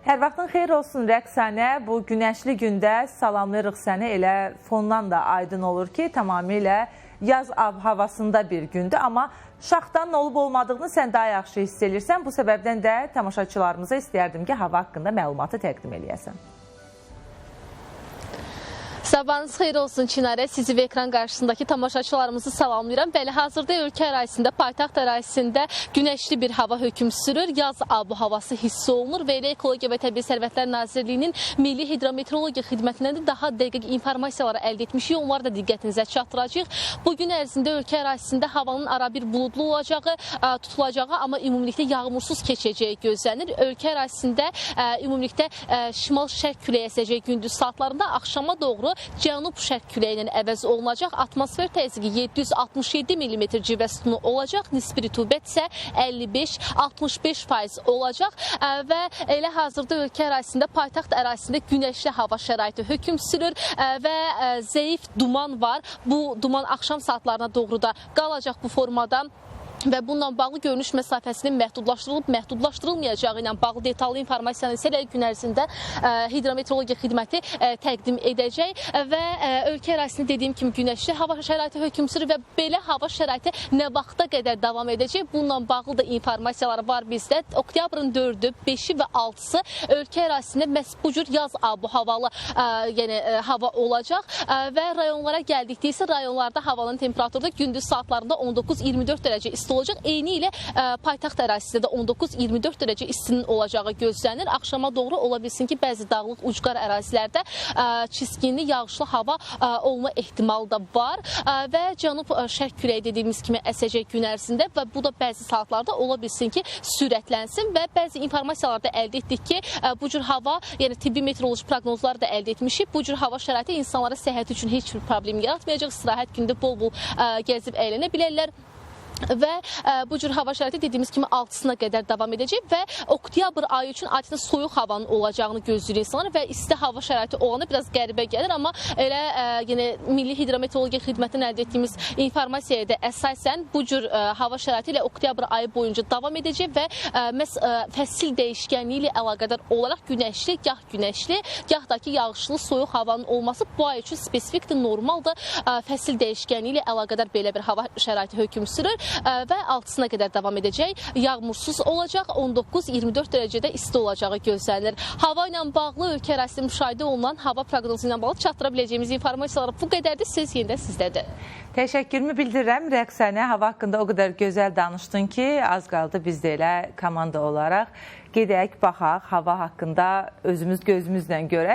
Hər vaxtın xeyir olsun Rəqsanə. Bu günəşli gündə salamlayırıq səni. Elə fondan da aydın olur ki, tamamilə yaz havasında bir gündür. Amma şaxtanın olub olmadığını sən daha yaxşı hiss elirsən. Bu səbəbdən də tamaşaçılarımıza istəyərdim ki, hava haqqında məlumatı təqdim eləyəsən. Sabahınız xeyir olsun Çinarə. Sizi və ekran qarşısındakı tamaşaçılarımızı salamlayıram. Bəli, hazırda ölkə ərazisində, paytaxt ərazisində günəşli bir hava hökm sürür. Yaz abu havası hiss olunur və elə Ekologiya və Təbii Sərvətlər Nazirliyinin Milli Hidrometeorologiya Xidmətindən də daha dəqiq informasiyaları əldə etmişik. Onları da diqqətinizə çatdıracağıq. Bu gün ərzində ölkə ərazisində havanın arabir buludlu olacağı, tutulacağı, amma ümumilikdə yağmursuz keçəcəyi gözlənir. Ölkə ərazisində ümumilikdə şimal-şərq küləyi əsəcək gündüz saatlarında, axşama doğru cənub-şərq küləyi ilə əvəz olunacaq. Atmosfer təzyiqi 767 mm civə sütunu olacaq. Nisbi rütubət isə 55-65% olacaq və elə hazırda ölkə ərazisində, paytaxt ərazisində günəşli hava şəraiti hökm sürür və zəif duman var. Bu duman axşam saatlarına doğru da qalacaq bu formada. Və bununla bağlı görünüş məsafəsinin məhdudlaşdırılıb, məhdudlaşdırılmayacağı ilə bağlı detallı informasiyanı isə elə gün ərzində Hidrometeorologiya Xidməti təqdim edəcək və ölkə ərazisində dediyim kimi günəşli hava şəraiti hökm sürür və belə hava şəraiti nə vaxta qədər davam edəcək? Bununla bağlı da informasiyalar var bizdə. Oktyabrın 4-ü, 5-i və 6-sı ölkə ərazisində məhz bu cür yaz abu-havalı yəni hava olacaq və rayonlara gəldikdə isə rayonlarda havanın temperaturu da gündüz saatlarında 19-24 dərəcə isti olacaq. Eyni ilə paytaxt ərazisində də 19-24 dərəcə istinin olacağı gözlənir. Axşama doğru ola bilsin ki, bəzi dağlıq ucqar ərazilərdə çiskinli, yağışlı hava olma ehtimalı da var və cənub-şərq küləyi dediyimiz kimi əsəcək gün ərzində və bu da bəzi saatlarda ola bilsin ki, sürətlənsin və bəzi informasiyalarda əldə etdik ki, bu cür hava, yəni tibbi meteoroloji proqnozları da əldə etmişik. Bu cür hava şəraiti insanlara səhhəti üçün heç bir problem yaratmayacaq. İstirahət gündə bol-bol gəzib əylənə bilərlər. Və bu cür hava şəraiti dediyimiz kimi 6-sına qədər davam edəcək və oktyabr ayı üçün adətən soyuq havanın olacağını gözləyir insanlar və isti hava şəraiti olanda biraz qəribə gəlir, amma elə yenə Milli Hidrometeorologiya Xidmətindən əldə etdiyimiz informasiyaya da əsasən bu cür hava şəraiti ilə oktyabr ayı boyunca davam edəcək və məhz fəsil dəyişkənliyi ilə əlaqədar olaraq günəşli, gah günəşli, gah da ki yağışlı, soyuq havanın olması bu ay üçün spesifikdir, normaldır. Fəsil dəyişkənliyi ilə əlaqədar belə bir hava şəraiti hökm sürür və 6-sına qədər davam edəcək. Yağmursuz olacaq, 19-24 dərəcədə isti olacağı gözlənilir. Hava ilə bağlı ölkə ərazisində müşahidə olunan hava proqnozu ilə bağlı çatdıra biləcəyimiz informasiyalar bu qədərdir. Söz yenidən sizdədir. Təşəkkürümü bildirirəm Rəqsanə. Hava haqqında o qədər gözəl danışdın ki, az qaldı biz də elə komanda olaraq gedək, baxaq, hava haqqında özümüz gözümüzlə görək.